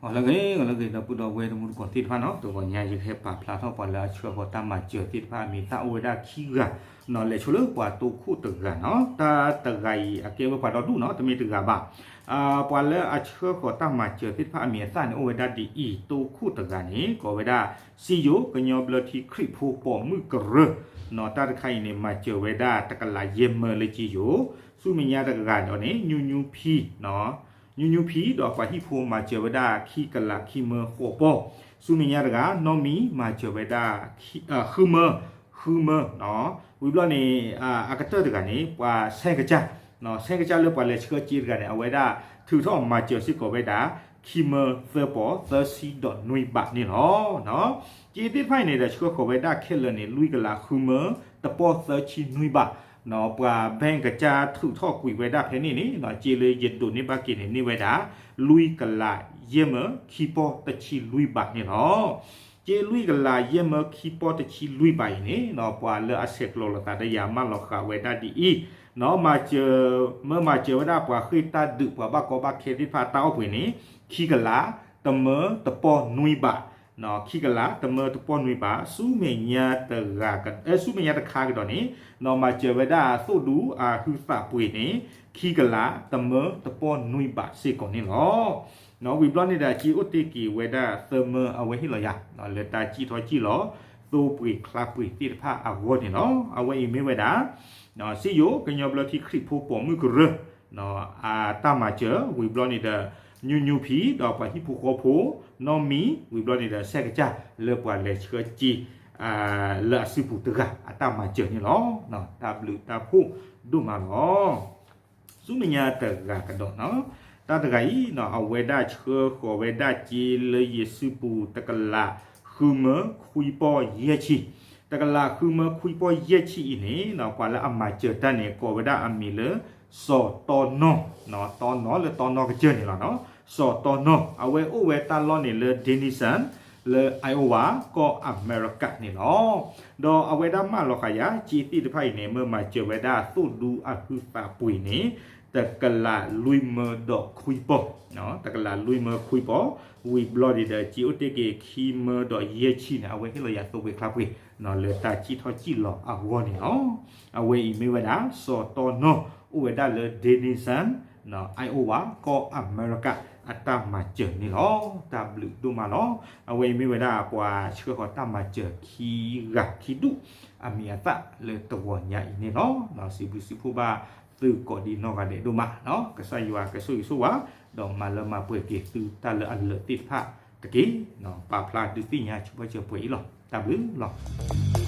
ဂီၤလၢအဂ့ၤ ဂီၤလၢအဂ့ၤ ဒီပုၢ်ဒီဝဲၢ်တံၤသကိးသ့ၣ်တဖၣ်နီၤ, တဂီၤညါယကဟဲပာ်ဖျါထီၣ်ပှၤလၢအဆှၢဃီၤတၢ်မၤစၢၤသ့ၣ်တဖၣ်အမံၤအသၣ်အိၣ်ဝဲဒၣ်ခံဂၤနီၤ, လဲၤဆိလၢပှၤတိခိၣ်တဂၤနီၤ, တၢ်တဂၤအံၤအကဲဝဲပှၤဒီဒူၣ်နီၤ, တမ့ၢ်တဂၤဘၣ်. ပှၤလၢအဆှၢဃီၤတၢ်မၤစၢၤသ့ၣ်တဖၣ်အမံၤအသၣ်န့ၣ် အိၣ်ဝဲဒၣ်ဒ်အံၤ, တိခိၣ်တဂၤန့ၣ် ကိးဝဲဒၣ် စံယိၤ ကညီဘျၢထံခရံာ်ဖိပိာ်မုၣ်ကရၢနီၤ, တၢ်တခါအံၤန့ၣ် မၤစၢၤဝဲဒၣ်တကလးယဲၢ်မၢလၢစံယိၤ, ဆူမဲာ်ညါတဂၤဒီးန့ၣ် ညူညူဖံ ညူညူဖံဒီးပှၤဟံၣ်ဖိမၤစၢၤဝဲဒၣ်ခံကလးခံမၢဃိးပီၢ်, ဆူမဲာ်ညါတဂၤ နီၢ်မံၤ မၤစၢၤဝဲဒၣ် ဃုမၢ ဃုမၢ, ဝံၤဘျီန့ၣ် အကတၢၢ်တဂၤန့ၣ် ပှၤဆဲကစၢ်, ဆဲကစၢ်လၢပှၤလဲၤဆှၢစ့တဂၤန့ၣ် အဝဲဒၣ်ထုးထီၣ်မၤစၢၤစ့ၢ်ကီးဝဲဒၣ် ခံမၢသၢပီၢ်သၢဆံဒီးနွံဘးန့ၣ်လီၤ. စ့သ့ၣ်တဖၣ်အံၤန့ၣ်ဒီး ဆှၢဃီၤဝဲဒၣ်ခဲလၢာ်န့ၣ် လွံၢ်ကလးဃုမၢ တပီၢ်သၢဆံနွံဘး, ပှၤ bank ကစၢ်ထုးထီၣ်ကွံာ်ဝဲဒၣ်ဖဲန့ၣ်န့ၣ် စ့လၢယဒိးန့ၢ်ဘၣ်က့ၤန့ၣ် န့ၢ်ဝဲဒၣ် လွံၢ်ကလးယဲၢ်မၢခံပီၢ်တဆံလွံၢ်ဘးန့ၣ်လီၤ. စ့လွံၢ်ကလးယဲၢ်မၢခံပီၢ်တဆံလွံၢ်ဘးအံၤန့ၣ် ပှၤလၢအဆဲးကျိးလိာ်သးဒီးယၤမၢလီၤဃာ်ဝဲဒၣ်ဒ်အံၤ, မၤစၢၤ မၢမၤစၢၤဝဲဒၣ်ပှၤဃ့ၢ်တၢ်ဒုး ပှၤဘၣ်ကီဘၣ်ခဲသ့ၣ်တဖၣ်တၢ်အိၣ်ပှ့ၤန့ၣ် ခံကလးတမၢတပီၢ်နွံဘး, ခံကလးတမၢတပီၢ်နွံဘး, ဆူမဲာ်ညါတဂၤ ဆူမဲာ်ညါတခါကဒီးန့ၣ် မၤစၢၤဝဲဒၣ်သိၣ်ဒူအဟုသးပှ့ၤန့ၣ် ခံကလးတမၢတပီၢ်နွံဘးစ့ၢ်ကီးန့ၣ်လီၤ. ဝံၤဘျီန့ၣ်ဒီး စ့အိၣ်တ့ၢ်က့ၤဝဲဒၣ်သၢမၢ အဝဲဟ့ၣ်လီၤယၤ လၢတၢ်စံၣ်ထီၣ်စံၣ်လီၤ သိပှ့ၤချါပှ့ၤသ့ၣ်တဖၣ်အဂီၢ်န့ၣ်လီၤ. အဝဲအံၤမ့ၢ်ဝဲဒၣ် စံယိၤကညီဘျၢထံခရံာ်ဖိပိာ်မုၣ်ကရၢ အတၢ်မၤစၢၤ ဝံၤဘျီန့ၣ်ဒီး ညူညူဖံဒီးပှၤဟံၣ်ဖိဃီဖိ နီၢ်မံၤ ဝံၤဘျီန့ၣ်ဒီးဆဲကစၢ်လၢပှၤလဲၤဆှၢစ့ လၢအစုပူၤတဂၤအတၢ်မၤစၢၤန့ၣ်လီၤ. တၢ်ဘျုးတၢ်ဖှိၣ်ဒိၣ်မးလီၤ. ဆူမဲာ်ညါတဂၤကဒီးနီၤ, တၢ်တဂၤအံၤနီၤ အဝဲဒၣ်ဆှၢဃီၤဝဲဒၣ်စ့လၢယစုပူၤ တကလးဃုမၢခွံပီၢ်ယဲၢ်ဆံ, တကလးဃုမၢခွံပီၢ်ယဲၢ်ဆံအံၤန့ၣ်နီၤ ပှၤလၢအမၤစၢၤတၢ်န့ၣ် ကိးဝဲဒၣ်အမံၤလၢ စီၤတီနီၢ်, တီနီၢ်လၢတီနီၢ်ကစၢၢ်န့ၣ်လီၤ. စီၤတီနီၢ် အဝဲအိၣ်ဝဲတၢ်လီၢ်န့ၣ်လၢ Denison လၢ Iowa ကီၢ်အမဲရကၤန့ၣ်လီၤ. ဒီးအဝဲဒၣ်မၢလီၤဃာ်ယၤ စ့သ့ၣ်တဖၣ်အံၤန့ၣ် မၢမၤစၢၤဝဲဒၣ်သိၣ်ဒူအဟုသးပှ့ၤန့ၣ် တကလးလွံၢ်မၢဒီးခွံပီၢ်, တကလးလွံၢ်မၢခွံပီၢ်, ဝံၤဘျီဒံးဒီး စ့အိၣ်တ့ၢ်က့ၤခံမၢဒီးယဲၢ်ဆံန့ၣ် အဝဲဟ့ၣ်လီၤယၤသိပှ့ၤချါပှ့ၤ လၢတၢ်စံၣ်ထီၣ်စံၣ်လီၤအဂီၢ်န့ၣ်လီၤ. အဝဲအံၤမ့ၢ်ဝဲဒၣ် စီၤတီနီၢ် အိၣ်ဝဲဒၣ်လၢ Denison, Iowa ကီၢ်အမဲရကၤ အတၢ်မၤစၢၤန့ၣ်လီၤ. တၢ်ဘျုးဒိၣ်မးလီၤ. အဝဲအံၤမ့ၢ်ဝဲဒၣ် ပှၤဆှၢဃီၤတၢ်မၤစၢၤခံဂၤခံဒူၣ်အမံၤအသၣ်လၢတဂီၤညါအံၤန့ၣ်လီၤ. စံးဘျုးစံးဖှိၣ်ဘၣ်သုကိးဒံနီၢ်ဂၤဒဲးဒိၣ်မး, ကစၢ်ယွၤကဆိၣ်ဂ့ၤဆိၣ်ဝါ ဒီးမၤလၢမၤပှဲၤက့ၤသုတၢ်လၢအလၢာ်သ့ၣ်တဖၣ်တက့ၢ်. ပာ်ဖျါဒုးသ့ၣ်ညါဆူဘၢၣ်စၢၤပှဲၤအံၤလီၤ. တၢ်ဘျုးလီၤ.